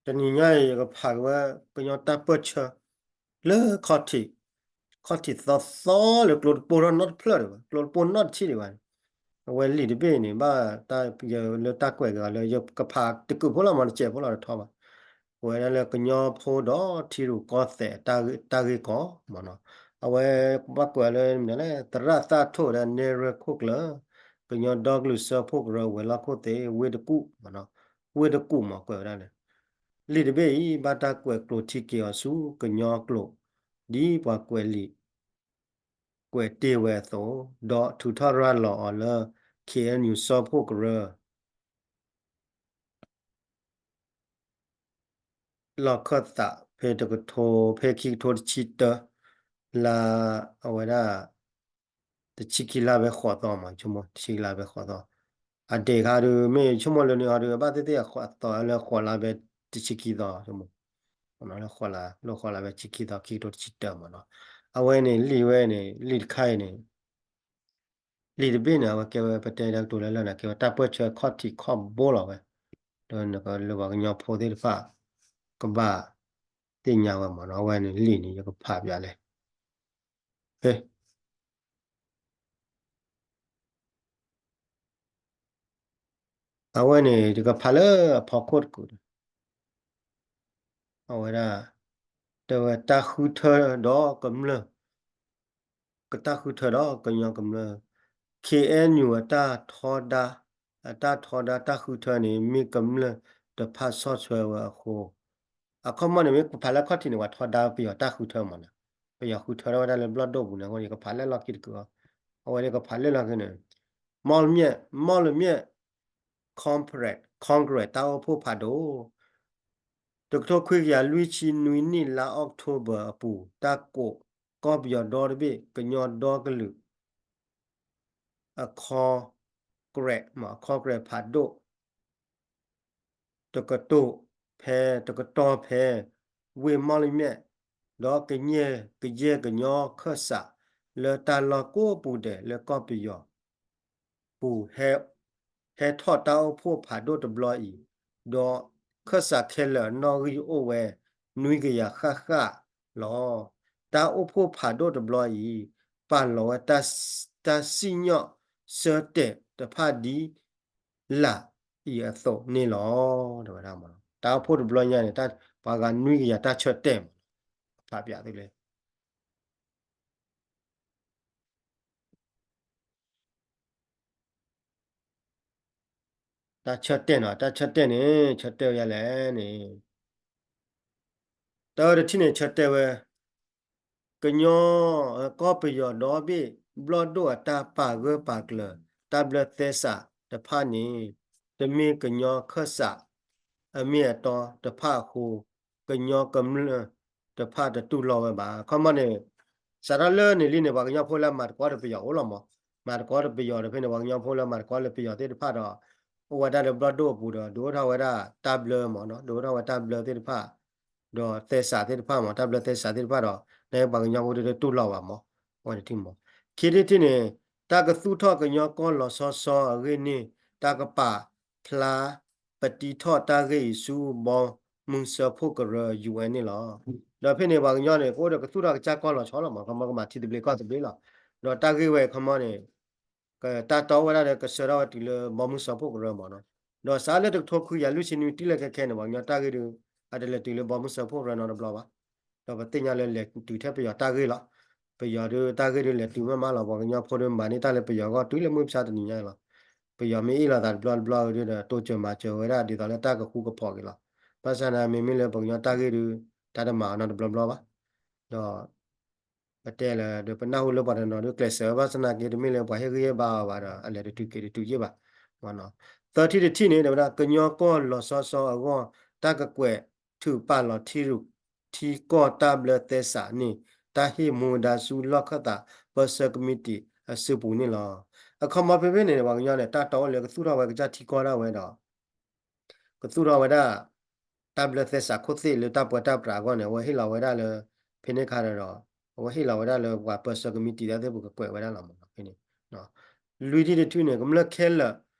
တနံၤညါအံၤ ယကဖးက့ၤဝဲ ကညီတၢ်ပၢၢ်ဆၢ လၢခီၣ်ထံး, ခီၣ်ထံးသီသီလၢကျိတပိၢ်ထီၣ်နီတဖျၢၣ်ဒံးဘၣ်, ကျိတပိၢ်နီတထံၣ်ဒံးဘၣ်န့ၣ်, အဝဲလံာ်တဘ့ၣ်န့ၣ် ဘၣ်တၢ်လၢတၢ်ကွဲးက့ၤအီၤလၢ ယကဖးတကုးဖိလီၤမး တစဲးဖိလီၤတထီဘၣ်. ပဝဲဒၣ်လၢကညီဖိဒီးထံရူၢ်ကီၢ်သဲး တၢ်ဂ့ၢ်ကီမ့ၢ်နီၤ, အဝဲဘၣ်ကွဲးလၢမနုၤလဲၣ် သရၣ်သၣ်ထိၣ်ဝဲဒၣ် နဲၣ်ရွဲၣ်ခိၣ်ကျၢၢ် ကညီဒီကလုာ်စၢဖှိၣ်ကရၢ ဝဲၤလီၢ်ခိၣ်သ့ၣ် ဝ့ၢ်တကူၣ်မ့ၢ်နီၤ, ဝ့ၢ်တကူၣ်မ့ၢ်ကွဲးဝဲဒၣ်န့ၣ်, လံာ်တဘ့ၣ်အံၤ ဘၣ်တၢ်ကွဲးကျိာ်ထံက့ၤအီၤဆူကညီကျိာ် ဒ်ပှၤကွဲးလံာ် ကွဲးတ့ၢ်ဝဲအသိး, ဒီးထုးထီၣ်ရၤလီၤအီၤလၢ ခ့ၣ်အဲၣ်ယူၣ် စၢဖှိၣ်ကရၢ လီၢ်ခၢၣ်သး ဖဲတကထိ ဖဲခံကထိတဆံတၢ လါ အဝဲဒၣ် တဆံခံလါဖဲဃိးသီမး, ဆိကမိၣ် တဆံခံလါဖဲဃိးသီ, အဒ့ၣ်ခါဒုး မ့ၢ်ဆိကမိၣ်လၢန့ၣ်ဟီဒုး ဘၣ်သ့ၣ်သ့ၣ်အသီလၢဃိးလါဖဲ တဆံခံသီ, လၢဃိးလါ လၢဃိးလါဖဲတဆံခံသီ ခံကထိတဆံတၢမးနီၤ, အဝဲန့ၣ် လံာ်ဝဲန့ၣ် လံာ်တခါအံၤန့ၣ် လံာ်တဘ့ၣ်န့ၣ် အဝဲကဲဝဲ ပတဲဒၣ်ကတိၤလၢလၢ်န့ၣ် ကဲဝဲတၢ်ပၢၢ်ဆၢခီၣ်ထံးခီၣ်ဘိလီၤဝဲ, ဒီးနကလၢပှၤကညီဖိသ့ၣ်တဖၣ် ကဘၣ်သ့ၣ်ညါဝဲမးနီၤ, အဝဲန့ၣ်လံာ်န့ၣ် ယကဖးပျးလဲၣ်, ဖဲ အဝဲန့ၣ် ယကဖးလၢအဖီခိၣ်တကူာ်ဒီး အဝဲဒၣ် တဲဝဲတၢ်ဃုထၢဒီးကမျၢၢ်, ကတၢ်ဃုထၢဒီးကညီကမျၢၢ်, ခ့ၣ်အဲၣ်ယူၣ် အတၢ်ထီဒါ, အတၢ်ထီဒါတၢ်ဃုထၢန့ၣ် မ့ၢ်ကမျၢၢ်တဖၣ်ဆီၣ်ထွဲဝဲအဃိ, အခီမီန့ၣ် မ့ၢ်ပဖးလၢခီၣ်ထံးန့ၣ် ပှၤထီဒါပယီၤတၢ်ဃုထၢမးနီၤ, ပယီၤဃုထၢထီၣ်ဝဲဒၣ်လၢဘျီၣ်ဒိၣ်ပူၤန့ၣ် အဃိန့ၣ် ယကဖးလဲၣ်လီၢ်ခံတကူာ်, အဝဲန့ၣ်ကဖးလဲၣ်လီၢ်ခံန့ၣ် မီၣ်လမၠဲၣ်, မီၣ်လမၠဲၣ် Congress, Congress တၢ်အိၣ်ဖှိၣ်ဖးဒိၣ် တကထိခွံကယၤလွံၢ်ဆံနွံနံၣ် လါအီးကထိဘၢၣ်အပူၤ တၢ်ကိးကီၢ်ပယီၤဒီတဘ့ၣ် ကညီဒီကလုာ် အခီကရဲး, အခီကရဲးဖးဒိၣ် တကတိၢ်ဖဲ, တကတီၢ်ဖဲ ဝ့ၢ်မီၣ်လမၠဲၣ်, ဒီးကယဲၢ်ကယဲၢ်ကညီခၢၣ်စး လၢတၢ်လီၢ်ကိးပူၤဒဲးလၢကီၢ်ပယီၤ ပူၤ ဟဲထီၣ်တၢ်အိၣ်ဖှိၣ်ဖးဒိၣ်တဘျီအံၤ, ဒီးခၢၣ်စးခဲလၢာ်အနီၣ်ဂံၢ်အိၣ်ဝဲ နွံကယၤဃၣ်ဃၣ်လီၤ. တၢ်အိၣ်ဖှိၣ်ဖးဒိၣ်တဘျီအံၤ ပာ်လီၤဝဲ တၢ်စံၣ်ညီၣ်ဆၢတဲာ်တဖၣ်ဒ်လာ်အံၤအသိးန့ၣ်လီၤ. တဝဲဒၣ်မး တၢ်အိၣ်ဖှိၣ်တဘျီညါန့ၣ် ပှၤဂၤနွံကယၤတၢ်ဆၢတဲာ်မး ဖးပျးသုလၢ တၢ်ဆၢတဲာ်နီၤ, တၢ်ဆၢတဲာ်န့ၣ် ဆၢတဲာ်ဝဲဒ်လဲၣ်န့ၣ်, တၢ်တထံၣ်န့ၣ် ဆၢတဲာ်ဝဲ ကညီ ကီၢ်ပယီၤဒီဘ့ၣ် ဘျီၣ်ဒိၣ်အတၢ်ပာ်ဂၢၢ်ပာ်ကျၢၤ တၢ်ဘျၢသဲစးတဖၣ်န့ၣ် တမ့ၢ်ကညီခၢၣ်စး အမ့ၢ်အတီတဖၣ်အဃိ ကညီကမျၢၢ်တဖၣ်တတူၢ်လိာ်ဝဲဘၣ်. ခီမီန့ၣ် စးထီၣ်လၢန့ၣ်လံန့ၣ် ပှၤကညီဖိလၢမၤသကိးဒီးပယီၤအိၣ်လီၤမး, မၤသကိးဒီးပယီၤဒီးဖဲန့ၣ် ပှၤကညီဖိလၢမၤသကိးလၢပယီၤသ့ၣ်တဖၣ်ဒီး အိၣ်ဝဲဒၣ်လၢဘျီၣ်ဒိၣ်အပူၤဒီး ဒုးအိၣ်ထီၣ်ဝဲဒၣ်တၢ်ဘျၢမးနီၤ, ဒုးအိၣ်ထီၣ်ဝဲတၢ်ဘျၢသ့ၣ်တဖၣ် ဒီးသဲစးသ့ၣ်တဖၣ်မး, တၢ်ဘျၢသဲစးသ့ၣ်တဖၣ်ဒီး နပှၤကညီဖိတတူၢ်လိာ်ဘၣ်မး, အဝဲတထံၣ်မး. ခံထံၣ်တထံၣ်န့ၣ် တၢ်ကသူၣ်ထီၣ်ကညီကီၢ်လီၤဆီဆီအဂ့ၢ်န့ၣ် တၢ်ကပာ်ဖျါပတံထီၣ်တၢ်ဂ့ၢ်အံၤဆူ ဘီမုၢ်စၢဖှိၣ်ကရၢ ယူၢ်အ့ၣ်န့ၣ်လီၤ. ဒီးဖဲန့ၣ် ပှၤကညီန့ၣ် ကအိၣ်ဒီးကသူၣ်ထီၣ်ကစၢ်ကီၢ်လီၤဆီလီၤမး, ခီမီကမၤထံသဘျ့ကီၢ်သဘျ့လီၤ. ဒီးတၢ်ဂ့ၢ်ဝဲခီမီန့ၣ် ကတၢ်တီဝဲဒၣ်ဒီးကဆှၢထီၣ်ဝဲတုၤလၢဘီမုၢ်စၢဖှိၣ်ကရၢမးနီၤ. ဒီးစးလၢတကထိခွံကယၤလွံၢ်ဆံနွံ တံၢ်လၢခဲခဲန့ၣ် ပှၤကညီတၢ်ဂ့ၢ်ဒုး အတလဲၤတုၤလၢဘီမုၢ်စၢဖှိၣ်ကရၢနီတဘျီဘၣ်. ဒီးပသ့ၣ်ညါလၢလဲၤတုၤထဲပယီၤတၢ်ဂ့ၢ်လီၤ. ပယီၤဒုးတၢ်ဂ့ၢ်ဒုးလဲၤတုၤမးမးလီၤ. ပှၤကညီဖိဒုးမၤန့ၢ်တၢ်လၢပယီၤအဂီၢ်တုၤလၢမုၢ်မဆါတနံၤညါလီၤ. ပယီၤမ့ၢ်အ့ၣ်လိာ်သးတဘျီတဘျီဒုးဒီး တိစၢၤမၤစၢၤဝဲဒၣ်ဒ်သိးလၢတၢ်ကဃူကဖိးက့ၤလီၤ. ဘၣ်ဆၣ်န့ၣ် မ့မ့ၢ်လၢပှၤကညီတၢ်ဂ့ၢ်ဒုး တၢ်တမၤအီၤနီတဘျီဘျီဘၣ်. ဒီး ပတဲလၢ ဒီးပနၢ်ဟူလၢပှၤတနီၤဒုးကျဲးစၢးဝဲဘၣ်ဆၣ်သနာ်က့ တမ့ၢ်လၢပှၤဟ့ၣ်ဂံၢ်ဟ့ၣ်ဘါအီၤဘၣ်ဒီး အလဲၤတတုၤက့ၤတတုၤယ့ၢ်ဘၣ်. သၢထံၣ်တထံၣ်န့ၣ် တဲဝဲဒၣ် ကညီကီၢ်လီၤဆီဆီအဂီၢ် တၢ်ကကွဲးထုးပာ်လီၤထံရူၢ်ထံကီၢ်တၢ်ဘျၢသဲစးန့ၣ် တၢ်ဟ့ၣ်မူဒါဆူလီၢ်ခၢၣ်သးပၢဆှၢကမံးတံာ်အစုပူၤန့ၣ်လီၤ. အခီမီဖဲဖဲန့ၣ် ပှၤကညီန့ၣ် တၢ်တီအိၣ်လၢကသူၣ်ထီၣ်ဝဲကစၢ်ထံကီၢ်ဒၣ်ဝဲဒီး ကသူၣ်ထီၣ်ဝဲဒၣ် တၢ်ဘျၢသဲစးခိၣ်သ့ၣ်လၢတၢ်ပၢတၢ်ပြးအဂီၢ်န့ၣ် အဝဲဟ့ၣ်လီၤဝဲဒၣ်လၢ ဖဲန့ၣ်ခါဒီး အဝဲဟ့ၣ်လီၤဝဲဒၣ်လၢပှၤပၢဆှၢကမံးတံာ်တၢ်သ့ၣ်ပူၤကကွဲးဝဲဒၣ်လီၤမးဖဲန့ၣ်. လွံၢ်ထံၣ်တထံၣ်န့ၣ် ကမျၢၢ်ခဲလၢာ်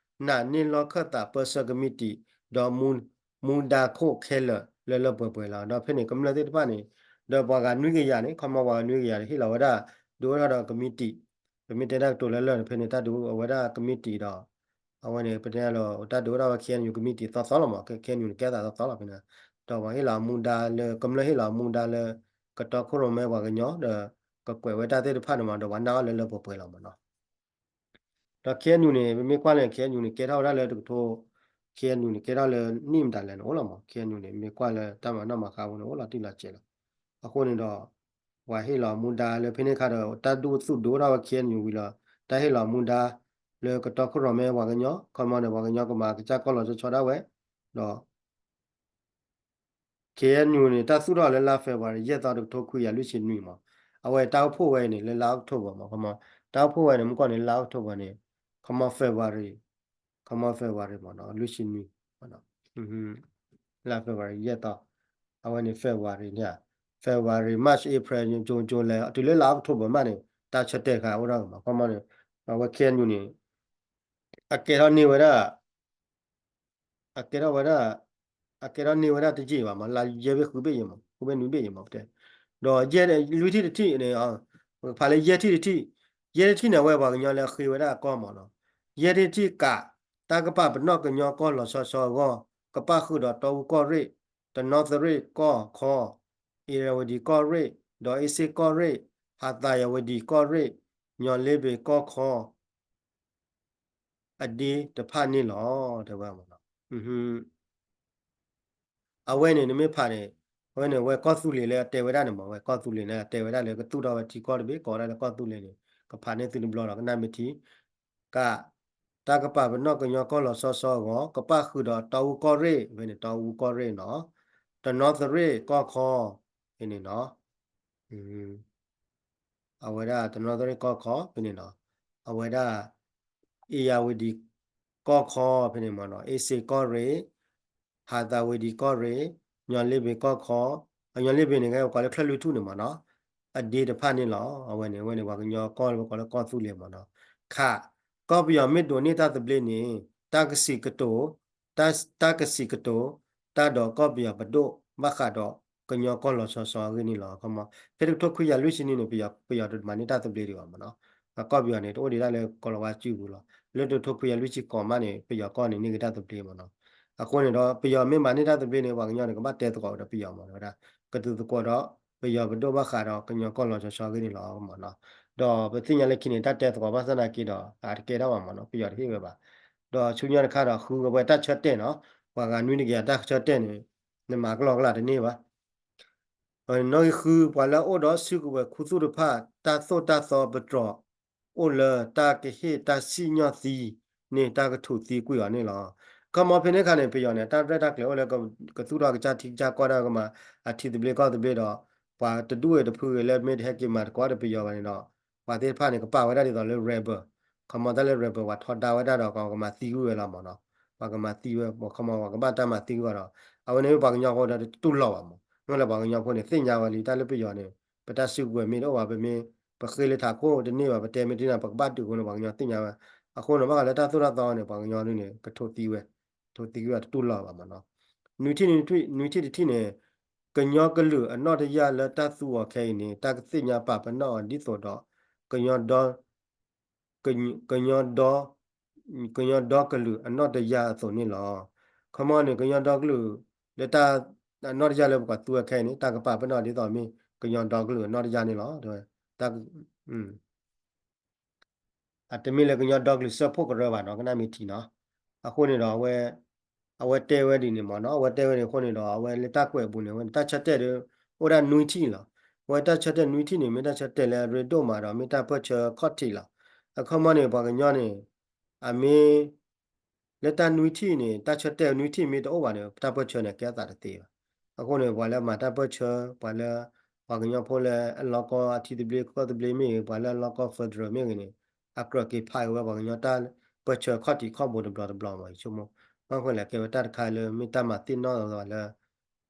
နာ်န့ၢ်လီၢ်ခၢၣ်သးပၢဆှၢကမံးတံာ် ဒီးမူဒါခိၣ်ခဲလၢာ် လၢလၢပှဲၤပှဲၤလီၤ. ဒီးဖဲန့ၣ် ကမျၢၢ်သ့ၣ်တဖၣ်န့ၣ် ဒီးပှၤဂၤနွံကယၤန့ၣ် ခီမီပှၤဂၤနွံကယၤန့ၣ် ဟ့ၣ်လီၤဝဲဒၣ် ဒုးအိၣ်ထီၣ်ဒီးကမံးတံာ်, ပမ့ၢ်တဲတၢ်ကတိၤလၢလၢာ်န့ၣ် ဖဲန့ၣ် တၢ်ဒုးအဝဲဒၣ်ကမံးတံာ်ဒီး အဝဲန့ၣ် ပတဲလီၤ တၢ်ဒုးအိၣ်ထီၣ်ဝဲ ခ့ၣ်အဲၣ်ယူၣ် ကမံးတံာ်သီသီလီၤမး, ခ့ၣ်အဲၣ်ယူၣ်န့ၣ် ကဲသးသီသီလီၤဖဲန့ၣ်, ဒီးပှၤဟ့ၣ်လီၤအမူဒါလၢ ကမျၢၢ်ဟ့ၣ်လီၤအမူဒါလၢ ကတီခိၣ်ရိၣ်မဲပှၤကညီဒီး ကကွဲးဝဲတၢ်သ့ၣ်တဖၣ်န့ၣ်မး ဒီးပှၤနာ်အီၤလၢလၢပှဲၤပှဲၤလီၤမးနီၤ. ဒီး ခ့ၣ်အဲၣ်ယူၣ်န့ၣ် ပမ့ၢ်ကွၢ်လၢ ခ့ၣ်အဲၣ်ယူၣ်န့ၣ် ကဲထီၣ်ဝဲဒၣ်လၢတကထိ ခ့ၣ်အဲၣ်ယူၣ်န့ၣ် ကဲထီၣ်လၢနံၣ်မတၤလဲၣ်န့ၣ်အိၣ်လီၤမး, ခ့ၣ်အဲၣ်ယူၣ်န့ၣ် မ့ၢ်ကွၢ်လၢတၢ်မၤနီၣ်မၤဃါအပူၤန့ၣ် အိၣ်လီၤတံၢ်လီၤဆဲးလီၤ. အဃိန့ၣ်ဒီး ပှၤဟ့ၣ်လီၤမူဒါလၢဖဲန့ၣ်အခါဒီး တၢ်ဒုးသူၣ်ဒုးအိၣ်ထီၣ်ဝဲ ခ့ၣ်အဲၣ်ယူၣ်ဝံၤလီၤ တၢ်ဟ့ၣ်လီၤမူဒါ လၢကတီခိၣ်ရိၣ်မဲပှၤကညီ ခီမီန့ၣ် ပှၤကညီကမၤကစၢ်ကီၢ်လီၤဆီဆီဒၣ်ဝဲ ဒီး ခ့ၣ်အဲၣ်ယူၣ်န့ၣ် တၢ်သူၣ်ထီၣ်လၢလါ February ယဲၢ်သီ တကထိခွံကယၤလွံၢ်ဆံနွံမး, အဝဲတၢ်အိၣ်ဖှိၣ်ဝဲအံၤန့ၣ် လၢလါ October မး, ခီမီ တၢ်အိၣ်ဖှိၣ်ဝဲန့ၣ် မ့ၢ်ကွၢ်န့ၣ် လါ October န့ၣ် ခီမီ February, ခီမီ February မးနီၤ လွံၢ်ဆံနွံ လါ February ယဲၢ်သီ, အဝဲန့ၣ် February န့ၣ် February, March, April, June, July တုၤလၢလါ October မးန့ၣ် တၢ်ဆၢတဲာ်တခါအိၣ်ထီၣ်ကမး, ခီမီန့ၣ် အဝဲ ခ့ၣ်အဲၣ်ယူၣ်န့ၣ် အကဲထီၣ်န့ၢ်ဝဲဒၣ် အကဲထီၣ်ဝဲဒၣ် အကဲထီၣ်န့ၢ်ဝဲဒၣ်တယံာ်ဘၣ်မး, လါယဲၢ်ဘ့ၣ်ဃုဘ့ၣ်ယံာ်မး, ဃုဘ့ၣ်နွံဘ့ၣ်ယံာ်မး ပတဲ, ဒီးယဲၢ်လွံၢ်ထံၣ်တထံၣ်န့ၣ် ဖးလၢယဲၢ်ထံၣ်တထံၣ်, ယဲၢ်ထံၣ်တထံၣ်န့ၣ် အဝဲပှၤကညီလၢအဃ့ဝဲဒၣ်အကီၢ်မးနီၤ, ယဲၢ်ထံၣ်တထံၣ်ကး တၢ်ကပာ်ပနီၣ်ကညီကီၢ်လီၤဆီဆီအဂီၢ် ကပၣ်ဃုာ်ဒီးတီအူကီၢ်ရ့ၣ်, တနီသရ့ၣ်ကီၢ်ခီ, အ့ၤရဝဒံကီၢ်ရ့ၣ်, ဒီးအ့စ့ၣ်ကီၢ်ရ့ၣ်, ဟးသးယဝဒံကီၢ်ရ့ၣ်, ညီလ့ဘ့ၣ်ကီၢ်ခီ အဒ့တဖၣ်န့ၣ်လီၤ တဲဝဲမးနီၤ. အဝဲန့ၣ် နမ့ၢ်ဖးန့ၣ် အဝဲန့ၣ် အဝဲကီၢ်သူလ့ၤလၢအတဲဝဲဒၣ်န့ၣ်မး, အဝဲကီၢ်သူလ့ၤလၢအတဲဝဲဒၣ်လၢ ကသူၣ်ထီၣ်ဝဲထံကီၢ်တဘ့ၣ် ကိးဝဲဒၣ်လၢကီၢ်သူလ့ၤန့ၣ် ကဖးန့ၢ်သုတဘျီဒီး ကနၣ်မ့ၢ်ထံ ကး တၢ်ကပာ်ပနီၣ်ကညီကီၢ်လီၤဆီဆီအဂီၢ် ကပၣ်ဃုာ်ဒီးတီအူကီၢ်ရ့ၣ်, ဝဲန့ၣ် တီအူကီၢ်ရ့ၣ်နီၤ, တနီသရ့ၣ်ကီၢ်ခီ ဖဲန့ၣ်နီၤ. အဝဲဒၣ်တနီသရ့ၣ်ကီၢ်ခီဖဲန့ၣ်နီၤ, အဝဲဒၣ် အ့ၤယၤဝဒံကီၢ်ခီဖဲန့ၣ်မးနီၤ, အ့စ့ၣ်ကီၢ်ရ့ၣ်, ဟးသးဝဒံကီၢ်ရ့ၣ်, ညီလ့ဘ့ၣ်ကီၢ်ခီ, အညီလ့ဘ့ၣ်န့ၣ် ကဲကိးလၢချၢၣ်လွံၢ်ထူၣ်န့ၣ်မးနီၤ, အဒ့တဖၣ်န့ၣ်လီၤ. အဝဲန့ၣ် အဝဲန့ၣ် ပှၤကညီကီၢ်လၢပကိးလၢကီၢ်သူလ့ၤမးနီၤ. ခး ကီၢ်ပယီၤမ့ၢ်ဒိးန့ၢ်တၢ်သဘျ့န့ၣ် တၢ်ကစံးကတိၤ တၢ် တၢ်ကစံးကတိၤ တၢ်ဒီးကီၢ်ပယီၤပဒိၣ် ဘၣ်ဃးဒီးကညီကီၢ်လီၤဆီဆီအဂ့ၢ်န့ၣ်လီၤ. ခီမီ ဖဲတကထိခွံကယၤလွံၢ်ဆံနွံန့ၣ် ပယီၤ ပယီၤတမၤန့ၢ်တၢ်သဘျ့ဒံးဘၣ်မးနီၤ. ကီၢ်ပယီၤန့ၣ် တအိၣ်ဒံးဒၣ်လၢကီၤလၤဝါစုပူၤလီၤ. လၢတကထိခွံကယၤလွံၢ်ဆံကိးမးန့ၣ် ပယီၤကီၢ်န့ၣ် န့ၢ်က့ၤတၢ်သဘျ့မးနီၤ. အဃိန့ၣ်ဒီး ပယီၤမ့ၢ်မၤန့ၢ်တၢ်သဘျ့န့ၣ် ပှၤကညီန့ၣ် ကဘၣ်တဲသကိးဒီးပယီၤမး တဲဝဲဒၣ် ကသုးသကိးဒီး ပယီၤပဒိၣ်ဘၣ်ဃးဒီးကညီကီၢ်လီၤဆီဆီအဂ့ၢ်န့ၣ်လီၤမးနီၤ. ဒီးပသ့ၣ်ညါလၢခံန့ၣ် တၢ်တဲသကိးဘၣ်ဆၣ်သနာ်က့ဒီး အတကဲထီၣ်ဘၣ်မးနီၤ, ပယီၤတဟ့ၣ်ဝဲဘၣ်. ဒီးဆူညါတခါဒီး ဃုကဝဲတၢ်ဆၢတဲာ်နီၤ, ပှၤဂၤနွံတကယၤတၢ်ဆၢတဲာ်န့ၣ် နမၤကလီကလီတန့ၢ်ဘၣ်. နီၣ်ဂံၢ်ဃု ပှၤလၢအအိၣ်ဒီးစုကဝဲၤခူသူၣ်တဖၣ် တၢ်သိၣ်တၢ်သီပတြၢၤ အိၣ်လၢတၢ်ကဟ့ၣ်တၢ်စံၣ်ညီၣ်သံန့ၣ် တၢ်ကထူးသံကွံာ်အီၤန့ၣ်လီၤ. ခီမီဖဲန့ၣ်အခါန့ၣ် ပယီၤန့ၣ် တၢ်ရဲၣ်တၢ်ကျဲၤအိၣ်လၢ ကသူၣ်ထီၣ်ကစၢ်ထံကစၢ်ကီၢ်ဒၣ်ကမၤအထံသဘျ့ကီၢ်သဘျ့ဒီး ပှၤတဒူၣ်ဝဲတဖုဂ့ၤလၢမ့ၢ်တဟဲက့ၤမၤသကိးဒီးပယီၤဘၣ်န့ၣ်ဒီး ပှၤသ့ၣ်တဖၣ်န့ၣ် ကပာ်ဝဲဒၣ်ဒ်သိးလၢ rebel, ခီမီတၢ်လၢ rebel ပှၤထီဒါဝဲဒၣ်ဒီး ပှၤကမၤသံကွံာ်ဝဲလီၤမးနီၤ. ပှၤကမၤသံဝဲ ခီမီ ပှၤကဘၣ်တၢ်မၤသံကွံာ်အီၤဒီး အဝဲန့ၣ်မ့ၢ်ပှၤကညီဖိဒီးတတူၢ်လိာ်ဘၣ်မး, မ့ၢ်လၢပှၤကညီဖိန့ၣ် သ့ၣ်ညါဝဲလံ တၢ်လၢပယီၤန့ၣ် ပတၢ်စုကဝဲၤမ့ၢ်တအိၣ်ဘၣ် ပမ့ၢ် ပဃ့လၢထးခိၣ်တန့ၢ်ဘၣ် ပတဲမ့ၢ်တန့ၢ် ပကဘၣ်ဒုးအဃိန့ၣ် ပှၤကညီသ့ၣ်ညါဝဲ. အဃိန့ၣ် ဘၣ်ဃးလၢတၢ်သိၣ်တၢ်သီန့ၣ် ပှၤကညီဒ်န့ၣ် ကထူးသံဝဲ, ကထူးသံဝဲတတူၢ်လိာ်ဘၣ်မးနီၤ. နွံထံၣ်တထံၣ်န့ၣ် ကညီကလုာ်အနီၣ်တယၢ်လၢတၢ်သူအီၤခဲအံၤန့ၣ် တၢ်ကသ့ၣ်ညါပာ်ပနီၣ်အီၤဒ်သိးဒီး ကညီဒီ ကညီဒီ ကညီဒီကလုာ်အနီၣ်တယၢ်အသိးန့ၣ်လီၤ. ခီမီန့ၣ် ကညီဒီကလုာ် လၢတၢ် အနီၣ်တယၢ်လၢပကွၢ်သူဝဲခဲအံၤန့ၣ် တၢ်ကပာ်ပနီၣ်ဒ်သိးမ့ၢ် ကညီဒီကလုာ်အနီၣ်တယၢ်န့ၣ်လီၤ. တၢ် အတမ့ၢ်လၢကညီဒီကလုာ်စၢဖှိၣ်ကရၢဘၣ်နီၤ ကနၣ်မ့ၢ်ထံနီၤ. အဃိန့ၣ်ဒီး အဝဲတဲဝဲဒ်န့ၣ်မးနီၤ အဝဲတဲဝဲန့ၣ်အဃိန့ၣ်ဒီး အဝဲလၢတၢ်ကွဲးအပူၤန့ၣ် အဝဲန့ၣ် တၢ်ဆၢတဲာ်ဒီး အိၣ်ဒၣ်နွံထံၣ်လီၤ. အဝဲတၢ်ဆၢတဲာ်နွံထံၣ်န့ၣ် မ့ၢ်တၢ်ဆၢတဲာ်လၢအရ့ဒိၣ်မးဒီး မ့ၢ်တၢ်ပၢၢ်ဆၢခီၣ်ထံးလီၤ. အခီမီန့ၣ် ပှၤကညီန့ၣ် အမ့ၢ် လၢတၢ်နွံထံၣ်န့ၣ် တၢ်ဆၢတဲာ်နွံထံၣ်မ့ၢ်တအိၣ်ဘၣ်န့ၣ် တၢ်ပၢၢ်ဆၢန့ၣ် ကဲအသးတသ့ဘၣ်. အဃိန့ၣ် ပှၤလၢမၤတၢ်ပၢၢ်ဆၢ ပှၤလၢ ပှၤကညီဖိလၢအလီၢ်ကီအထံသဘျ့ကီၢ်သဘျ့မ့ၢ်ဂ့ၤ ပှၤလၢအလီၢ်ကီ federal မ့ၢ်ဂ့ၤန့ၣ် အကြၢးက့ၤဖးအီၤဝဲပှၤကညီတၢ်ပၢၢ်ဆၢခီၣ်ထံးခီၣ်ဘိတဘျီတဘျီမး ယဆိကမိၣ် ဘၣ်ဃိလဲၣ် ကဲဝဲတၢ်တခါလၢမ့ၢ်တၢ်မၤသ့ၣ်နီၣ်လီၤလၢ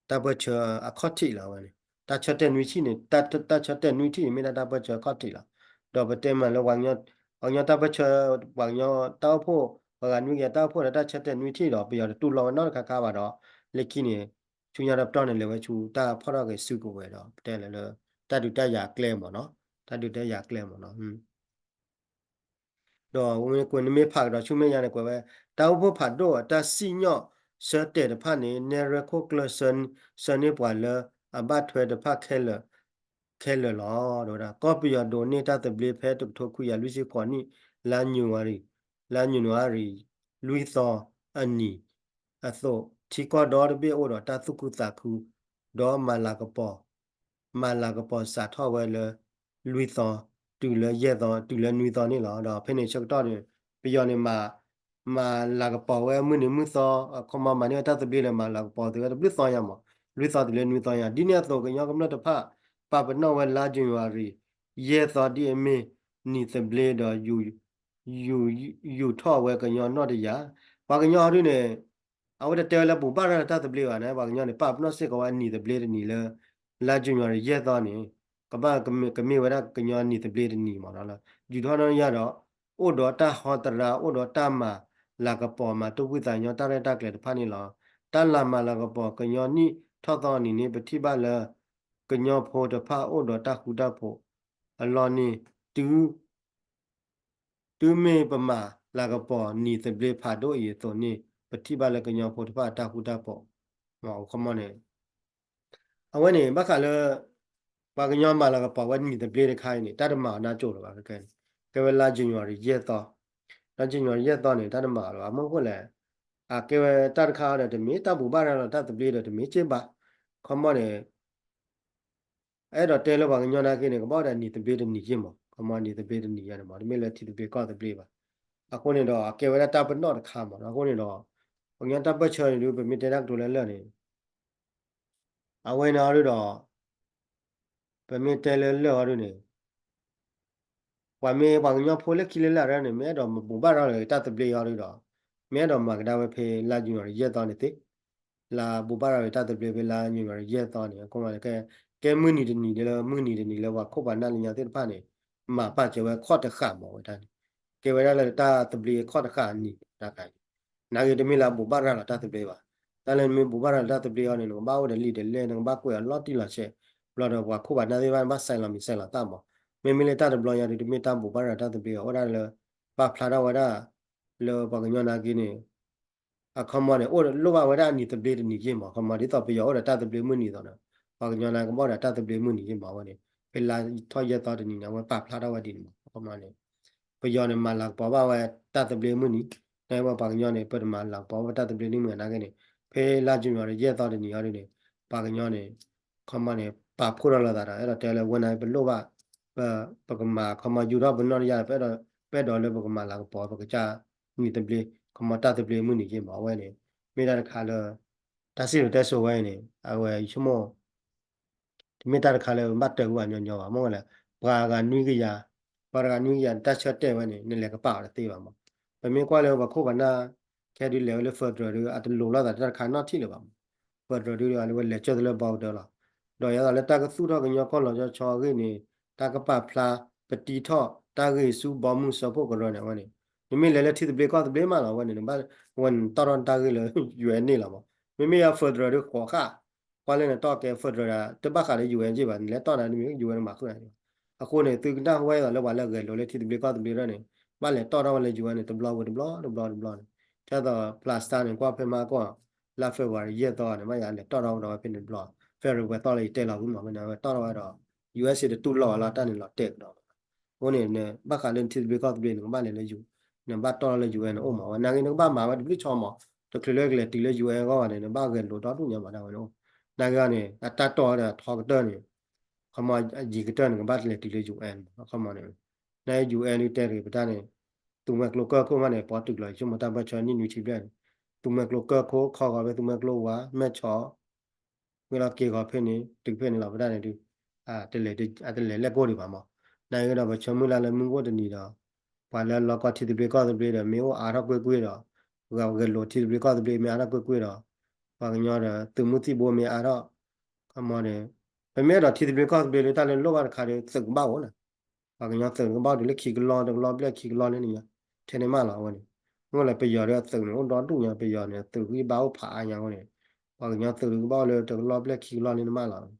တၢ်ပၢၢ်ဆၢအခီၣ်ထံးလီၤဝဲန့ၣ် တၢ်ဆၢတဲာ်နွံထံၣ်န့ၣ် တၢ်ဆၢတဲာ်နွံထံၣ်န့ၣ် မ့ၢ်ဒၣ်တၢ်ပၢၢ်ဆၢအခီၣ်ထံးလီၤ. ဒီးပတဲမးလၢ ပှၤကညီတၢ်ပၢၢ်ဆၢ ပှၤကညီတၢ်အိၣ်ဖှိၣ် ပှၤဂၤနွံကယၤတၢ်အိၣ်ဖှိၣ်ဒီးတၢ်ဆၢတဲာ်နွံထံၣ်ဒီး ပယီၤတတူၢ်လိာ်ဝဲနီတခါခါဘၣ်ဒီး လၢခံန့ၣ် ဆူညါတပတီၢ်န့ၣ် လဲၤဝဲဆူတၢ်ဖီၣ်ထီၣ်က့ၤစုကဝဲၤဒီး ပတဲလဲၣ်လၢ တၢ်ဒုးတၢ်ယၤကျဲမ့ၢ်နီၤ, တၢ်ဒုးတၢ်ယၤကျဲမ့ၢ်နီၤ. ဒီးဝဲကွဲးနမ့ၢ်ဖးကဒီးဆူမဲာ်ညါန့ၣ် ကွဲးဝဲ တၢ်အိၣ်ဖှိၣ်ဖးဒိၣ်အတၢ်စံၣ်ညီၣ်ဆၢတဲာ်တဖၣ်န့ၣ် နဲၣ်ရွဲၣ်ခိၣ်ကျၢၢ် ဆှၢန့ၢ်ပှၤလၢအဘၣ်ထွဲတဖၣ်ခဲလၢာ်လီၤ. ဒီးဝဲဒၣ် ကီၢ်ပယီၤဒိးန့ၢ်တၢ်သဘျ့ဖဲတကထိခွံကယၤလွံၢ်ဆံဃိးနံၣ် လါယနူၤအါရံၤ, လါယနူၤအါရံၤ လွံၢ်သီအနံၤအသိး ထံကီၢ်ဒီတဘ့ၣ်အိၣ်ဒီးတၢ်သူၣ်ခုသးခု ဒီးမၤလၤကပီၤ မၤလၤကပီၤစးထီၣ်ဝဲလၢ လွံၢ်သီ တုၤလၢယဲၢ်သီ တုၤလၢနွံသီန့ၣ်လီၤ. ဒီးဖဲန့ၣ်ဆၢကတီၢ်န့ၣ် ပယီၤန့ၣ် မၤလၤကပီၤဝဲမုၢ်နံၤမုၢ်သီ အခီပညီမၤန့ၢ်ဝဲတၢ်သဘျ့ဒီး မၤလၤကပီၤသုဝဲတဘျုးသီညါမး လွံၢ်သီတုၤလၢနွံသီညါ ဒ်န့ၣ်အသိး ကညီကမျၢၢ်တဖၣ် ပာ်ပနီၣ်ဝဲလါ January ယဲၢ်သီဒ်အမ့ၢ်နံၤသဘျ့ဒီး ယူၤထီၣ်ဝဲကညီနီၢ်တယၤ ပှၤကညီအီၤဒုန့ၣ် အဝဲတတဲဝဲလၢဘိးဘၣ်ရၤလီၤတၢ်သဘျ့ဘၣ်န့ၣ် ပှၤကညီန့ၣ် ပာ်ပနီၣ်စ့ၢ်ကီးဝဲအနံၤသဘျ့တနံၤလၢ လါ January ယဲၢ်သီန့ၣ် ကဘၣ်ကမ့ၢ်ဝဲဒၣ်ကညီနံၤသဘျ့တနံၤမးနီၤလၢ ယူၤထီၣ်နီၢ်တယၤဒီး အိၣ်ဒီးတၢ်ဟီတရါ အိၣ်ဒီးတၢ်မၤလၤကပီၤ မၤတဝံၣ်သးညီတၢ်ရဲၣ်တၢ်ကျဲၤတဖၣ်န့ၣ်လီၤ. တၢ်လၤမၤလၤကပီၤကညီနံၣ်ထီၣ်သီအနံၤန့ၣ် ပထံၣ်ဘၣ်လၢ ကညီဖိတဖၣ်အိၣ်ဒီးတၢ်ဃူတၢ်ဖိးအလီၢ်န့ၣ် တုၤ တုၤမ့ၢ်ပမၤလၤကပီၤနံၤသဘျ့ဖးဒိၣ်အံၤအသိးန့ၣ် ပထံၣ်ဘၣ်လၢကညီဖိတဖၣ်အတၢ်ဃူတၢ်ဖိး မ့ၢ်အခီပညီန့ၣ် အဝဲန့ၣ် ဘၣ်ဃးလၢ ပှၤကညီမၤလၤကပီၤဝဲနံၤသဘျ့တခါအံၤန့ၣ် တၢ်တမၤအီၤနါကၠိလၢၤဘၣ် ခဲကဲန့ၣ် ကဲဝဲလါ January ယဲၢ်သီ လါ January ယဲၢ်သီန့ၣ် တၢ်တမၤအီၤလၢၤဘၣ် မ့ၢ်အဃိလဲၣ် အကဲဝဲတၢ်တခါအံၤဒီး တမ့ၢ်တၢ်ဘိးဘၣ်ရၤလီၤတၢ်သဘျ့ဒီး တမ့ၢ်က့ဘၣ် ခီပညီန့ၣ် အဲၣ်ဒိးတဲလၢပှၤကညီနာ်က့န့ၣ် ကဘၣ်အိၣ်ဒီးနံၤသဘျ့တနံၤက့မး ခီပညီနံၤသဘျ့တနံၤယါန့ၣ်မး တမ့ၢ်လၢထံသဘျ့ကီၢ်သဘျ့ဘၣ်. အဃိန့ၣ်ဒီး အကဲဝဲဒၣ်တၢ်ပနီၣ်တခါမး အဃိန့ၣ်ဒီး ပှၤကညီတၢ်ပၢၢ်ဆၢန့ၣ်ဒုး ပမ့ၢ်တဲတၢ်ကတိၤလၢလၢာ်န့ၣ် အဝဲန့ၣ်အီၤဒုးဒီး ပမ့ၢ်တဲလၢလၢာ်အီၤဒုးန့ၣ် ပှၤမ့ၢ်ပှၤကညီဖိလၢခံလၢလၢ်ရၢန့ၣ် မ့ၢ်အဲၣ်ဒိးမၤဘိးဘၣ်ရၤလီၤတၢ်သဘျ့အီၤဒုးဒီး မ့ၢ်အဲၣ်ဒိးမၤကဒါဝဲဖဲလါ January ယဲၢ်သီန့ၣ်သ့ လါဘိးဘၣ်ရၤလီၤတၢ်သဘျ့ဖဲလါ January ယဲၢ်သီန့ၣ် အဃိန့ၣ် ကဲမုၢ်နံၤတနံၤဒ်လၢ မုၢ်နံၤတနံၤလၢပှၤခိၣ်ပှၤနၢ်လၢညါသ့ၣ်တဖၣ်န့ၣ် မၤပာ်စၢၤဝဲခီၣ်တဃာ်မးဝဲဒၣ်န့ၣ် ကဲဝဲဒၣ်လၢတၢ်သဘျ့ခီၣ်တဃာ်နံၤတခါအံၤ နာ်က့တမ့ၢ်လၢအဘိးဘၣ်ရၤလီၤတၢ်သဘျ့ဘၣ်. တၢ်လၢနမ့ၢ်ဘိးဘၣ်ရၤလီၤတၢ်သဘျ့အီၤန့ၣ် နကဘၣ်အိၣ်ဒီးလံာ်ဒီးလဲၢ် နကဘၣ်ကွဲးအီၤလီၤတံၢ်လီၤဆဲး ဘျီဒီးပှၤခိၣ်ပှၤနၢ်သ့ၣ်တဖၣ်န့ၣ် ဘၣ်ဆဲးလီၤမံၤဆဲးလီၤသၣ်မး. မ့မ့ၢ်လၢတၢ်တဘျီညါဒုး တမ့ၢ်တၢ်ဘိးဘၣ်ရၤတၢ်သဘျ့အီၤ အိၣ်ဒၣ်လၢ ပာ်ဖျါထီၣ်ဝဲဒၣ် လၢပှၤကညီနာ်က့န့ၣ် အခီပညီန့ၣ် အိၣ်လိၣ်ဘၣ်ဝဲဒၣ်အနံၤသဘျ့တနံၤက့မး အခီပညီ ဒ်သိးပယီၤအိၣ်ဒီးတၢ်သဘျ့မုၢ်နံၤအသိးန့ၣ် ပှၤကညီနာ်က့ဘၣ်အိၣ်ဒီးတၢ်သဘျ့မုၢ်နံၤက့မးဝဲန့ၣ် ဖဲလါထီၣ်ယဲၢ်သီတနံၤန့ၣ် အဝဲပာ်ဖျါထီၣ်ဝဲဒ်န့ၣ်မး အခီပညီန့ၣ် ပယီၤန့ၣ် မၤလၤကပီၤဘၣ်ဝဲတၢ်သဘျ့မုၢ်နံၤ နာ်က့ဝဲပှၤကညီန့ၣ် ပတမၤလၤကပီၤဘၣ်တၢ်သဘျ့န့ၣ်မုၢ်နာ်က့န့ၣ် ဖဲလါ January ယဲၢ်သီတနံၤအီၤဒ်န့ၣ် ပှၤကညီန့ၣ် ခီမီန့ၣ် ပာ်ဖှိၣ်ထီၣ်လိာ်သးဒီး အဲၣ်ဒိးတဲလၢဝဲန့ၣ် ပလိၣ်ဘၣ် ပ ပကမၤခီမီယူၤထီၣ်ပနီၣ်တယၢ် ပအဲၣ်ဒိး ပအဲၣ်ဒိးလၢပကမၤလၤကပီၤ ပကစၢ်နံၤသဘျ့ ခီမီတၢ်သဘျ့မုၢ်နံၤက့မး အဝဲန့ၣ် မ့ၢ်တၢ်တခါလၢ တၢ်စံၣ်စိၤတဲစိၤဝဲအံၤန့ၣ် အဝဲဆိကမိၣ် တမ့ၢ်တၢ်တခါလၢဘၣ်တၢ်ဂုၢ်ဘၣ်ညီညီဘၣ် မ့ၢ်ဝဲလၢ ပှၤဂၤနွံကယၤ ပှၤတဂၤနွံကယၤ တၢ်ဆၢတဲာ်ဝဲန့ၣ် နလဲၤကပာ်အီၤတသ့ဘၣ်မး ပမ့ၢ်ကွၢ်လၢပှၤခိၣ်ပှၤနၢ် ခဲဒုးလဲၤဝဲလၢ federal ဒုး အတလိၤလိာ်သးတၢ်တခါနီတထံၣ်လၢၤဘၣ်မး federal ဒုး အဝဲလဲၤကၢၢ်သလၢဘီကတၢၢ်လီၤ ဒီးယသးလၢတၢ်ကသူၣ်ထီၣ်ကညီကီၢ်လီၤဆီဆီအဂ့ၢ်န့ၣ် တၢ်ကပာ်ဖျါ ပတံထီၣ်တၢ်ဂ့ၢ်ဆူဘီမုၢ်စၢဖှိၣ်ကရၢန့ၣ် အဝဲန့ၣ် နမ့ၢ်လဲၤလၢထံသဘျ့ကီၢ်သဘျ့မးလီၤ အဝဲန့ၣ် နဘၣ် အဝဲန့ၣ်တီၣ်ထီၣ်တၢ်ဂ့ၢ်လၢ ယူၤအဲၣ်န့ၣ်လီၤမး မ့မ့ၢ်ယၤ federal ဒုးဃိးဃၣ် ကွၢ်လၢနတီၢ်ကဲ federal ဒၣ် တဘၣ်ဃးဒီး ယူၤအဲၣ် က့ဘၣ် နလဲၤတီၣ်နၤတမံၤ ယူၤအဲၣ် နမၤဃုာ်နၤဘၣ် အဃိန့ၣ် သုကနၣ်ဝဲအသိးလၢပှၤလၢဂဲၤလိာ်လၢထံသဘျ့ကီၢ်သဘျ့ဒၣ်န့ၣ် ဘၣ်လဲၤတီၣ်ထီၣ်ဝဲလၢ ယူၤအဲၣ် န့ၣ် တဘျီဝဲတဘျီ တဘျီတဘျီန့ၣ် ထဲသိး ပျၢ်စတၢ် န့ၣ် ကွၢ်ဖဲမဟါကီၢ် လါ February ယဲၢ်သီန့ၣ် ဘၣ်ယၤလဲၤတီၣ်ထီၣ်ဝဲဒီးဝဲဖဲန့ၣ်တဘျီ February ပှဲၤသီလၢယတဲလီၤဝံၤမး ဝဲန့ၣ် ဝဲတီၣ်ထီၣ်ဝဲဒီး ယူၤအဲၣ် စ့ၢ်တတူၢ်လိာ်အလီၢ်တၢ်န့ၣ်လီၤတဲာ်ကဒီး အဃိန့ၣ် နဘၣ်ဃးလၢနထံသဘျ့ကီၢ်သဘျ့ နကဘၣ်လဲၤလၢ ယူၤ နဘၣ်တီၣ်ထီၣ်လၢ ယူၤအဲၣ် န့ၣ်အိၣ်မး ဝဲနာ်က့ နကဘၣ်မၤဝဲတဘျုးဆီမး တချုးလၢကလဲၤတုၤလၢ ယူၤအဲၣ် အဂီၢ်ဘၣ်န့ၣ် နဘၣ်ဂဲၤလိာ်ဒီဒူၣ်ညါမး ဒၣ်ဝဲန့ၣ်အိၣ် နာ်က့န့ၣ် အတၢ်တီၢ်ဝဲဒီးထီကတၢၢ်န့ၣ် ခီမီ အယံၤကတၢၢ်န့ၣ် ကဘၣ်လဲၤတုၤလၢ ယူၤအဲၣ် မး ခီမီန့ၣ် နာ်က့ ယူၤအဲၣ် ဒုးတဲတဂ့ၤ ပတၢ်န့ၣ် သုးမွဲကျိကၢၢ်ခိၣ်မးန့ၣ် ပှၤတုၤလီၤ ယဆိကမိၣ်တၢ်ဘၢၣ်ဆၢနံၣ်နွံဆံဘျဲၣ်န့ၣ် သုးမွဲကျိကၢၢ်ခိၣ် ခီဂီၤဖဲသုးမွဲကျိဝါ မဲၢ်ဆီး ဝံၤလီၤက့ၤဂီၤဖဲန့ၣ် တုၤဖဲန့ၣ်လီၤ ပတၢ်န့ၣ်ဒုး အတလဲၤ အတလဲၤလဲၣ်ကိၢ်ဒံးဘၣ်မး နာ်က့ဒီး ပဆၢမုၢ်လၢ်လၢမုၢ်ဂီၢ်တနံၤဒီး ပှၤလၢလီၤကီထံသဘျ့ကီၢ်သဘျ့ဒီး မ့ၢ်အိၣ်အါထီၣ်ကွ့ၢ်ကွ့ၢ်ဒီး ဂဲၤလိာ်ထံသဘျ့ကီၢ်သဘျ့မ့ၢ်အါထီၣ်ကွ့ၢ်ကွ့ၢ်ဒီး ပှၤကညီဒီး သုးမုၢ်သံၣ်ဘိမ့ၢ်အါထီၣ် ခီမီန့ၣ် ပမ့ၢ်အဲၣ်ဒိးထံသဘျ့ကီၢ်သဘျ့လၢတၢ်လၢလိၣ်ဘၣ်တခါဒီး သုးကဘၣ်အိၣ်န့ၣ် ပှၤကညီသုးန့ၣ် ကဘၣ်အိၣ်တုၤလၢခံကလီၢ် တကလီၢ်ဘျဲၣ်ခံကလီၢ်လၢန့ၣ်ညါ ထဲန့ၣ်မးလီၤ အဝဲန့ၣ် မ့ၢ်လၢပယီၤဒီးသုးန့ၣ် အိၣ်ဒီဒူၣ်ညါ ပယီၤန့ၣ် သုးဂံၢ်ဘါအိၣ်ဖးအါညါအဃိန့ၣ် ပှၤကညီသုးကဘၣ်အိၣ်လၢတကလီၢ်ဘျဲၣ်ခံကလီၢ်န့ၣ်မးလီၤ.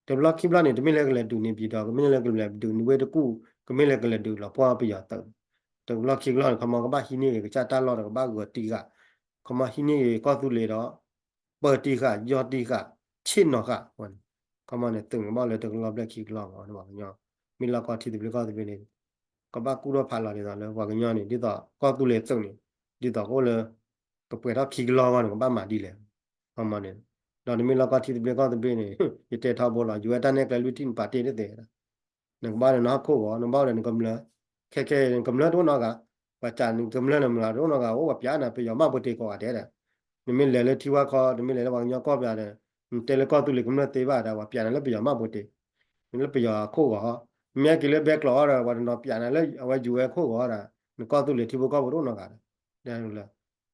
တဘျီခံဘျီန့ၣ် တမ့ၢ်လၢကလဲၤဒုးန့ၣ် ပြည်တော် ကမ့ၢ်လၢကလဲၤဒုးန့ၣ် ဝ့ၢ်တကူၣ် ကမ့ၢ်လၢကလဲၤဒုးလီၤပှီၢ်ပယီၤသုး, တဘျီခံဘျီန့ၣ် ခီမီကဘၣ်ဟံးန့ၢ်ဂ့ၤ ကစၢ်တၢ်လီၢ်ဒီးကဘၣ်ဂၢၤတံၢ်ဃာ်, ခီမီဟံးန့ၢ်ဂ့ၤကီၢ်သူလ့ၤဒီး ပၢတံၢ်ဃာ် ယီၢ်တံၢ်ဃာ် ဆ့ၣ်နီၤဃာ်ဝဲန့ၣ်, ခီမီန့ၣ် သုးန့ၣ်ကဘၣ်အိၣ်လၢတကလီၢ်ဘျဲၣ်ခံကလီၢ်မး ပှၤကညီ မ့ၢ်လီၢ်ကီၢ်ထံသဘျ့ကီၢ်သဘျ့န့ၣ် ကဘၣ်ကူၣ်ထီၣ်ဖးလီၤဒ်သိးလၢပှၤကညီန့ၣ် ဒ်သိးကီၢ်သူလ့ၤသုးန့ၣ် ဒ်သိးကအိၣ်လၢ ကပှဲၤထီၣ်ခံကလီၢ်ဂီၢ်န့ၣ် ကဘၣ်မၤဒ်လဲၣ်, ခီမီန့ၣ်, ဒီးနမ့ၢ်လီၢ်ကီၢ်ထံသဘျ့ကီၢ်သဘျ့န့ၣ် ယတဲထီဘိလီၤ ယူၤဝဲတၢ်နဲၣ်ကျဲလွံၢ်ထံၣ်နပာ်တ့ၢ်တသ့, နကဘၣ်ဒီးနဟီၣ်ခိၣ်ဂီၤ နကဘၣ်ဒီးနကမျၢၢ်, ခဲခဲအံၤ နကမျၢၢ်တအိၣ်နီတဂၤ, ပှၤစံးနကမျၢၢ်နမၤတအိၣ်နီတဂၤ အိၣ်ပှၤပျးနၤပယီၤမၢ်ပူၤတ့ၢ်ကိးဂၤဒဲးဒီး, နမ့ၢ်လဲၤလၢထံဝၣ်ခီ နမ့ၢ်လဲၤလၢပှၤကညီကီၢ်ပျးဒီး, နတဲလၢကီၢ်သူလ့ၤကမျၢၢ်သ့ဘၣ်ဒီး ပှၤပျးနၤလၢပယီၤမၢ်ပူၤတ့ၢ်, နလၢပယီၤခိၣ်ဂီၤ, မ့ၢ်က့ၤလၢဘဲကျိးအီၤဒီး ပှၤတနီၤပျးနၤလၢအဝဲယူၤဝဲခိၣ်ဂီၤဒီး နကီၢ်သူလ့ၤထံဖိကီၢ်ဖိတအိၣ်နီတဂၤဒီး,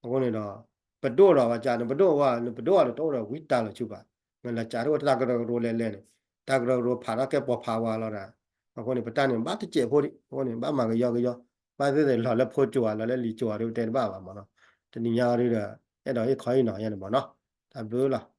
အဃိန့ၣ်ဒီး ပဒိၣ်ဒီးပှၤစံး နပဒိၣ်ဝဲ နပဒိၣ်အီၤဒီးတအိၣ်ဒီးဝံတၢ်လီၤဆူဘၣ်, နလဲၤစံးတအိၣ်တၢ်ကရၢကရိလဲၤလဲၤန့ၣ်, တၢ်ကရၢကရိဖးထီၣ်ကဲပိာ်ဖးဝါလီၤဒီး, အဃိန့ၣ် ပတၢ်န့ၣ် ဘၣ်တစဲးဖိဒံး အဃိန့ၣ် ဘၣ်မၤကယီကယီ, ဘၣ်သ့ၣ်သ့ၣ်လီၤလၢဖိကၠိၤဧါ လီၤလၢလံာ်ကၠိၤဧါဒီး ပတဲတဘၣ်ဘၣ်မးနီၤ, တနံၤညါအံၤဒီး အဲၣ်ဒိးဟ့ၣ်ခီဟ့ၣ်နီၤယဲန့ၣ်မးနီၤ, တၢ်ဘျုးလီၤ.